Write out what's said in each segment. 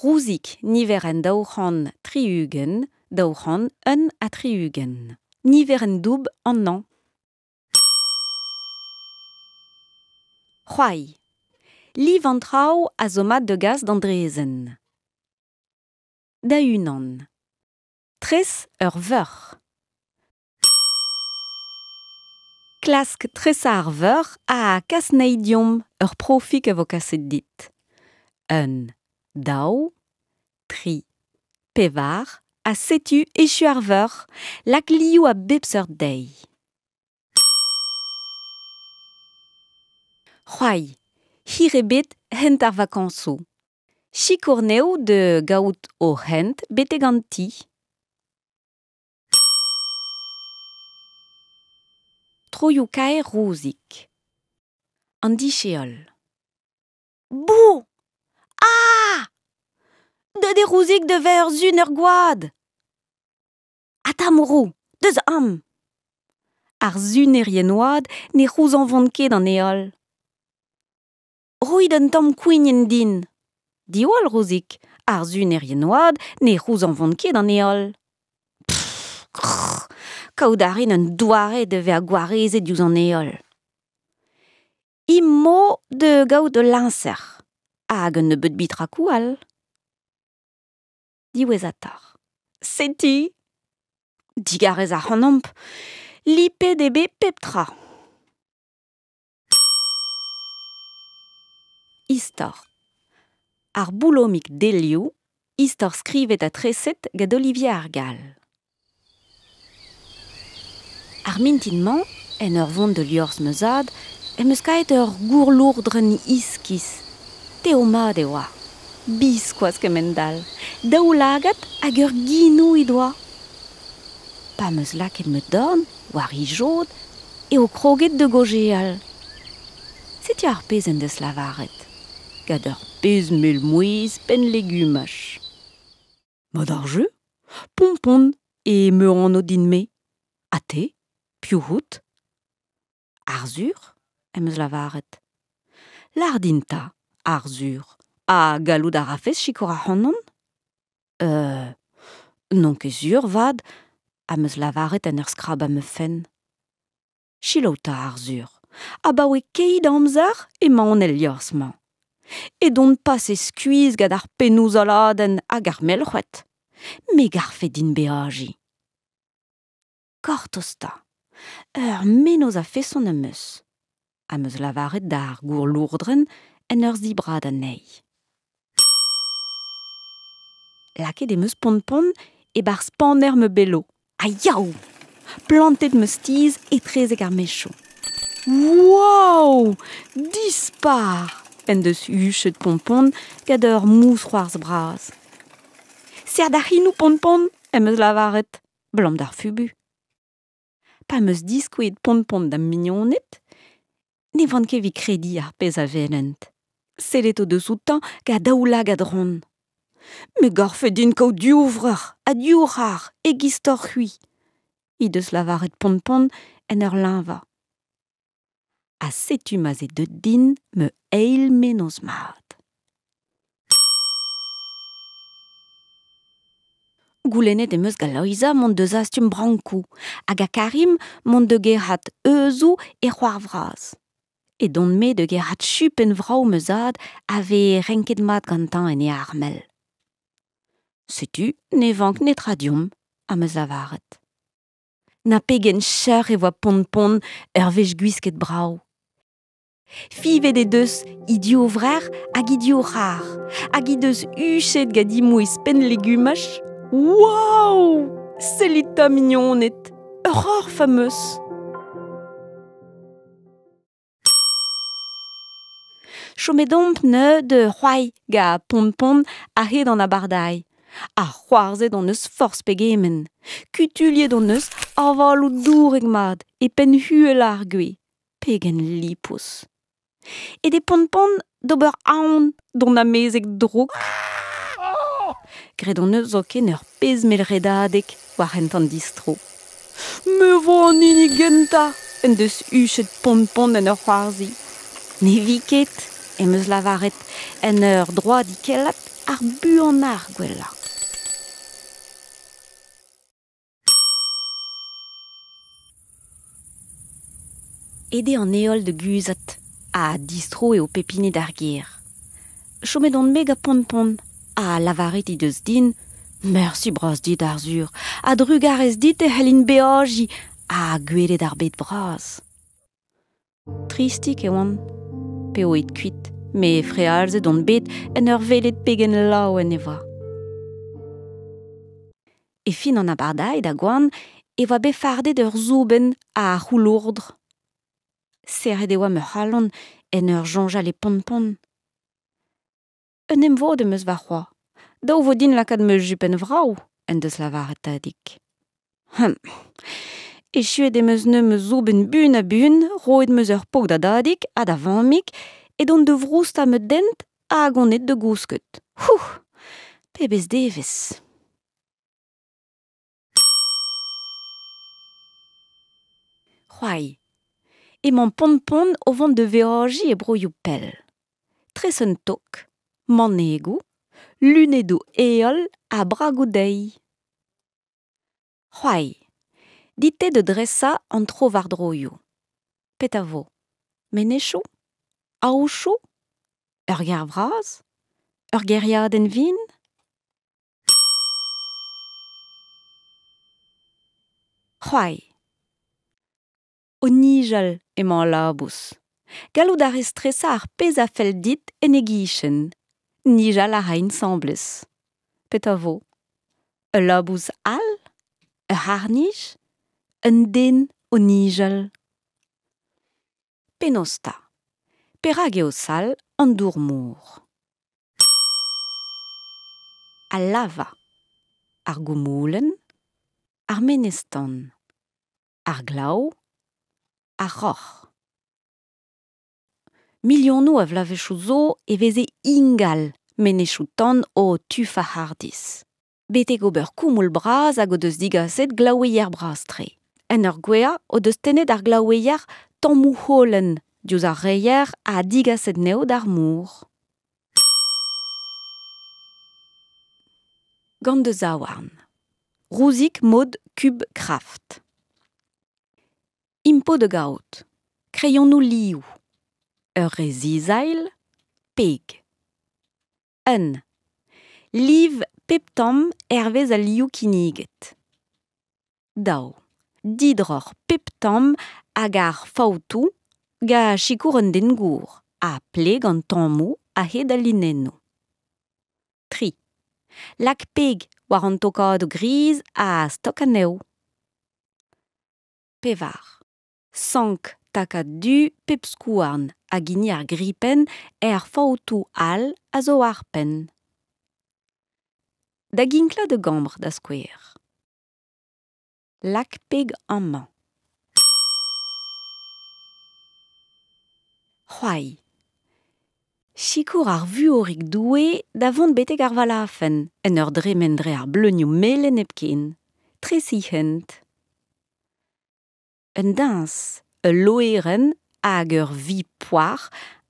Rouzig niverenn 260 261. Niverenn doubl an hañv. C'hoari. Liv an traoù a zo mat da gas d'an draezhenn. Da-unan. Tres ur veuc'h. Klask tresañ ar veuc'h ha kas anezhi deomp, ur profig a vo kaset dit. Un, daou, tri, pevar, ha setu echu ar veuc'h. Lak liv a bep seurt dezhi. C'hoari. Hir eo bet hent ar vakañsoù. Sikour anezho da gaout o hent betek an ti. Troioù-kaer Rouzig. An disheol. Bou ! Ah ! Deut eo Rouzig da vezañ ur sun er gwad ! Ata Moreau, deus amañ ! Ar sunerien-wad ne c'houzañvont ket an heol. Roit un tamm kouignenn din. Diwall, Rouzig, ar sunerien-wad ne c'houzañvont ket an heol. Pff, krrr, kaout a rin un doare da vezañ gwarezet diouzh an heol. Emañ da gaout ul liñser hag un nebeud bitrakoù all. Diwezhatoc'h. Setu ! Digarez ac'hanomp, lipet eo bet pep tra. Istor. Ar boulomig delioù, istor skrivet ha treset gant Olivier Ar Gall. Ar mintin-mañ, en ur vont da liorzh ma zad, em eus kaet ur gourlourdrenn iskis. Tev-mat e oa. Biskoazh kemend-all. Daoulagad hag ur ginou he doa. Pa 'm eus lakaet ma dorn war he jod eo kroget da gaozeal. Setu ar pezh en deus lavaret, gant ur pezh mell-mouezh penn-legumaj. Mat ar jeu ? Pompon eo ma anv din-me. Ha te, piv out ? Arzhur, em eus lavaret. Lâr din 'ta, Arzhur, ha gallout a rafes sikour ac'hanon ? N'on ket sur 'vat, am eus lavaret en ur skrabañ ma fenn. Selaou 'ta, Arzhur, abaoe keit amzer emaon el liorzh-mañ. Edon pase skuizh gant ar pennoù-saladenn hag ar melc'hwed. Me 'garfe din beajiñ. Gortoz 'ta, ur mennozh a-feson am eus, am eus lavaret d'ar gourlourdrenn en ur zibrad anezhi. Lakaet em eus Pontpont e-barzh paner ma belo. Ha yaou ! Plantet 'm eus tizh etrezek ar mechoù. Waou ! Dispar ! en deus huchet Pompon gant ur mousc'hoarzh bras. Serr da c'hinoù, Pompon, em eus lavaret, 'blam d'ar fubu. Pa 'm eus diskouezet Pompon da'm mignoned, ne oant ket evit krediñ ar pezh a welent. Sellet o deus outañ gant daoulagad ront. Me 'garfe din kaout div vreur ha div c'har e-giz-toc'h-c'hwi, he deus lavaret Pompon en ur leñvañ. Ha setu ma'z eo deuet din ma eil mennozh mat. Goulennet em eus gant Loeiza mont da zastum brankoù hag ha Karim mont da gerc'hat heuzoù e c'hoar vras. Edon-me da gerc'hat chupenn vrav ma zad a vez renket mat gantañ en e armel. Setu ne vank netra deomp, am eus lavaret. Na pegen cheuc'h e oa Pontpont ur wech gwisket brav. Fivet he deus he divrec'h hag he divc'har, hag he deus huchet gant he mouezh penn-legumaj. Waou ! Sellit 'ta mignoned, ur c'horf am eus ! Chomet omp neuze da c'hoari gant Pontpont a-hed an abardaez. Ha c'hoarzhet hon eus forzh pegement. Kutuilhet hon eus avaloù dourek mat e penn uhelañ ar gwez. Pegen lipous. Aet eo Pontpont d'ober aon d'hon amezeg drouk. Graet hon eus zoken ur pezh mell-redadeg war hent an distro. Me 'vo an hini gentañ en deus huchet Pontpont en ur c'hoarzhin. Ne vi ket, em eus lavaret en ur droadikellat ar buanañ ar gwellañ. Aet eo an heol da guzhat ha distro eo pep hini d'ar gêr. Chomet on-me gant Pompon ha lavaret he deus din Mersi bras dit Arzhur, a-drugarez dit e c'hellin beajiñ ha gwelet ar bed bras. Tristik e oan p'eo aet kuit, met frealzet on bet en ur welet pegen laouen e oa. E fin an abardaez da goan e oa bet fardet ur soubenn a c'houlourdr. Serret e oa ma c'halon en ur soñjal e Pompon. Un emvod am eus warc'hoazh. Dav vo din lakaat ma jupenn vrav, en deus lavaret Tadig. Hum. Echuet em eus neuze ma soubenn buan-ha-buan, roet 'm eus ur pok da Dadig ha da vammig, edon da vroustañ ma dent hag on aet da gousket. Hou ! Pebezh devezh ! C'hoari. Emañ Pompon o vont da veajiñ e broioù pell. Tres un tok, manegoù, lunedoù heol ha bragoù dezhi. C'hoari. Dit-te da dresañ an trowardroioù. Petra 'vo ? Menezioù ? Aochoù ? Ur gêr vras ? Ur gêriadenn vihan ? C'hoari. O nijal emañ al labous. Gallout a rez tresañ ar pezh a fell dit en e gichen. Nijal a raint asambles. Petra 'vo ? Ul labous all ? Ur c'harr-nij ? Un den o nijal ? Penaos 'ta ? Perak eo sall an dour-mor ? Al lava, ar goumoulenn, ar menez-tan, ar glav, ar roc'h. Milionoù a vloavezhioù zo e veze ingal menezioù-tan o tufañ hardizh. Betek ober koumoul bras hag o deus digaset glaoueier bras-tre. En ur gouezhañ o deus tennet ar glaoueier tammoù holen diouzh ar reier ha digaset anezho d'ar mor. Gant da zaouarn. Rouzig mod kub Kraft. Impo da gaout. Kreionoù liv. Ur re zizailh. Peg. Un. Liv pep tamm hervez al liv kinniget. Daou. Didroc'h pep tamm hag ar faoutoù gant sikour un den gour ha pleg an tammoù a-hed al linennoù. Tri. Lak peg war an tokadoù griz ha stok anezho. Pevar. Sank takad du pep skouarn hag hini ar gripenn er faoutoù all a zo war penn. Da ginklañ da gambr, da skouer. Lak peg amañ. C'hoari. Sikour ar vuorig Doue da vont betek ar valafenn en ur dremen dre ar bleunioù melen hepken. Tresiñ hent. Un diñs, ul loerenn hag ur vi poar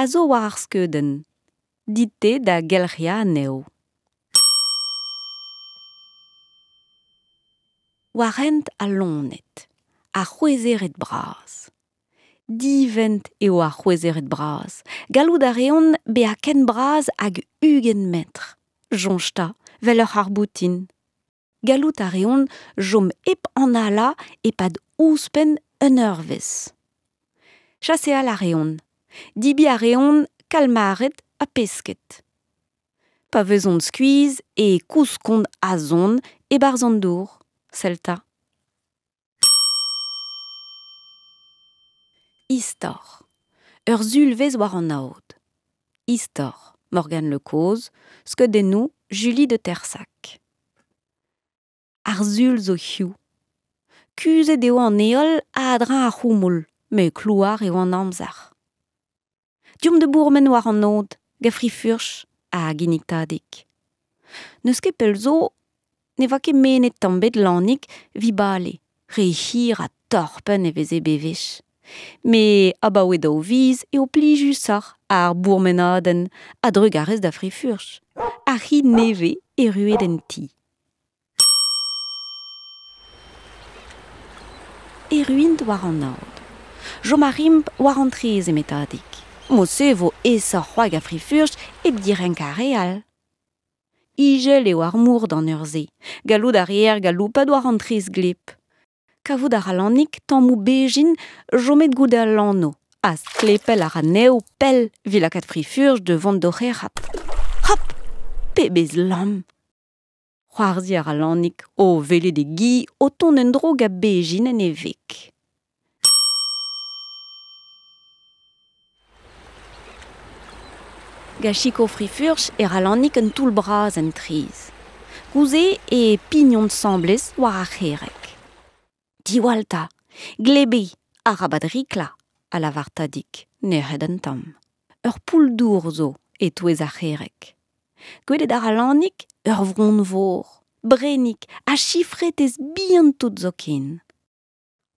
a zo war ar skeudenn. Dit-te da gelc'hiañ anezho. War hent al loened, ar c'hwezhered bras. Divent eo ar c'hwezhered bras. Gallout a reont bezañ ken bras hag 20 metr. Soñj 'ta, 'vel ur c'harr-boutin. Gallout a reont chom hep analañ e-pad ouzhpenn un eurvezh. Chaseal a reont. Debriñ a reont kalmared ha pesked. Pa vezont skuizh e kouskont a-zon e-barzh an dour. Sell 'ta. Istor. Ur sulvezh war an aod. Istor Morgane Le Coz, skeudennoù Julie de Tersac. Ar Sul zo hiziv. Kuzhet eo an heol a-dreñv ar c'houmoul, met klouar eo an amzer. Deomp da bourmen war an aod, gant fri-furch a ginnig Tadig. N'eus ket pell zo ne oa ket mennet tamm bet Lanig evit bale, re hir ha torr-penn e veze bewech. Met abaoe daou viz eo plijusoc'h ar bourmenadenn a-drugarez da fri-furch. Ar c'hi nevez erruet en ti. Erruint war an aod. Chom a rimp war an traezh eme Tadig. Mod-se e vo aesoc'h c'hoag a fri-furch hep direnkañ ar re all. Ijel eo ar mor d'an eur-se. Gallout a reer galoupat war an traezh gleb. Kavout a ra Lanig tammoù bezhin chomet goude al lanv ha stlepel a ra anezho pell evit lakaat fri-furch da vont d'o c'herc'hat. Hop! Pebezh lamm! C'hoarzhiñ a ra Lanig o welet e gi o tont en-dro gant bezhin en e veg. Gant sikour Frifurch e ra Lanig un toull bras en traezh. Goude e pignont 'sambles war ar c'herreg. Diwall 'ta, gleb eo, arabat riklañ, a lavar Tadig, nec'het un tamm. Ur poull-dour zo e-touez ar c'herreg. Gwelet a ra Lanig ur vronn-vor, brennig ha chifretez bihan-tout zoken.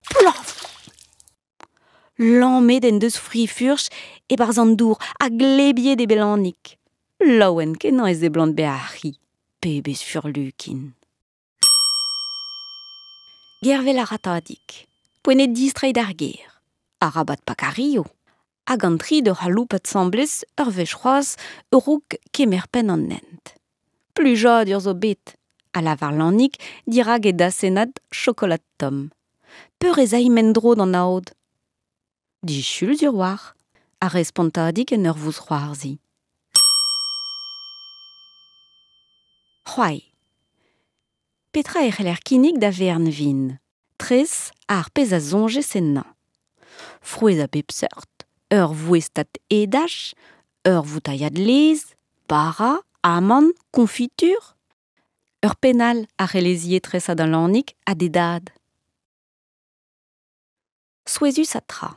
Plof! Lammet en deus Frifurch e-barzh an dour ha glebiet eo bet Lanig. Laouen-kenañ e seblant bezañ ar c'hi. Pebezh furlukin! Gervel a ra Tadig. Poent eo distreiñ d'ar gêr. Arabat pakañ rio. Hag an tri d'ur c'haloupat 'sambles ur wech c'hoazh a-raok kemer penn an hent. Plijadur zo bet, a lavar Lanig dirak e dasennad chokolad tomm. Peur ez aimp en-dro d'an aod ? Disul sur 'oar, a respont Tadig en ur vousc'hoarzhiñ. C'hoari. Petra e c'heller kinnig da Vern-Vin ? Tres ar pezh a soñjez ennañ. Frouezh a bep seurt, ur voestad edaj, ur voutailhad laezh, bara, amann, koñfitur. Ur penn all a c'hellez ivez tresañ da Lanig ha d'e dad. Souezhusat tra.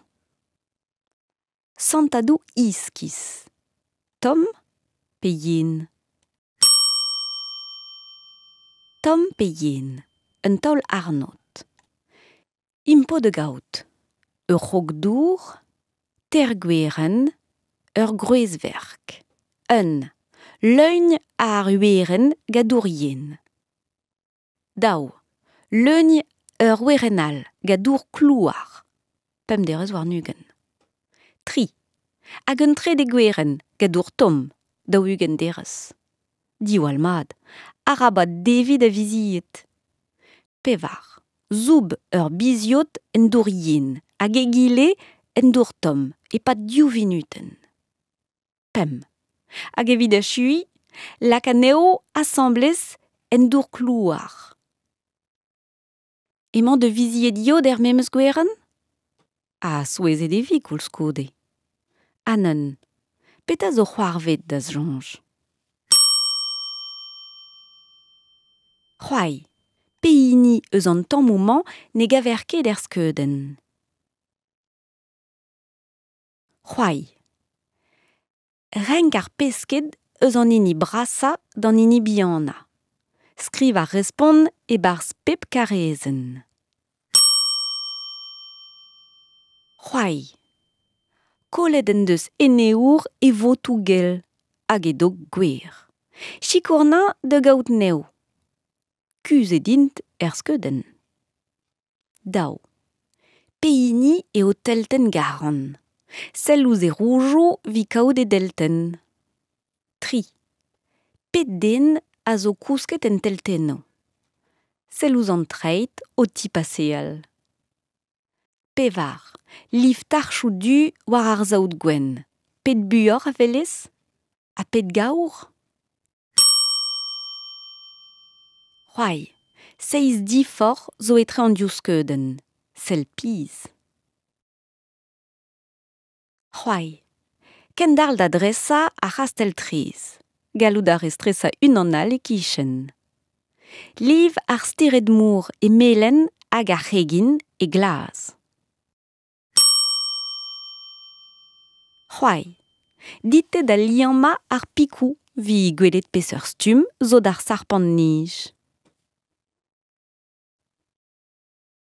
Santadoù iskis. Tomm pe yen ? Tomm pe yen ? Un taol-arnod. Impo da gaout. Ur c'hrog-dour, teir gwerenn, ur gwrezverk. Un. Leugn ar werenn gant dour yen. Daou. Leugn ur werenn all gant dour klouar. Pemp derez warn-ugent. Tri. Hag un trede gwerenn gant dour tomm, 40 derez. Diwall mat, arabat deviñ da vizied. Pevar. Soub ur biz-yod en dour yen hag egile en dour tomm e-pad div vinutenn. Pemp. Hag evit echuiñ, lak anezho asambles en dour klouar. Emañ da vizied yod er memes gwerenn ? Ha souezhet e vi koulskoude. Ha neuze, petra zo c'hoarvezet da'z soñj ? C'hoari. Pehini eus an tammoù-mañ ne gaver ket er skeudenn ? C'hoari. Renk ar pesked eus an hini brasañ d'an hini bihanañ. Skriv ar respont e-barzh pep karrezenn. C'hoari. Kollet en deus Eneour e votoù gell hag e dog gwer. Sikour 'nañ da gaout anezho. Kuzhet int er skeudenn. Daou. Pehini eo teltenn Garan ? Sell ouzh e roujoù evit kaout e deltenn. Tri. Pet den a zo kousket en teltennoù ? Sell ouzh an treid o tipaseal. Pevar. Liv tarchoù du war ar saout gwenn. Pet buoc'h a welez ? Ha pet gavr ? C'hoari. Seizh diforc'h zo etre an div skeudenn. Sell pizh. C'hoari. Kendalc'h da dresañ ar c'hastell-traezh. Gallout a rez tresañ unan all e-kichen. Liv ar stered-mor e melen hag ar c'hegin e glas. C'hoari. Dit-te da liammañ ar pikoù evit gwelet peseurt stumm zo d'ar sarpant-nij.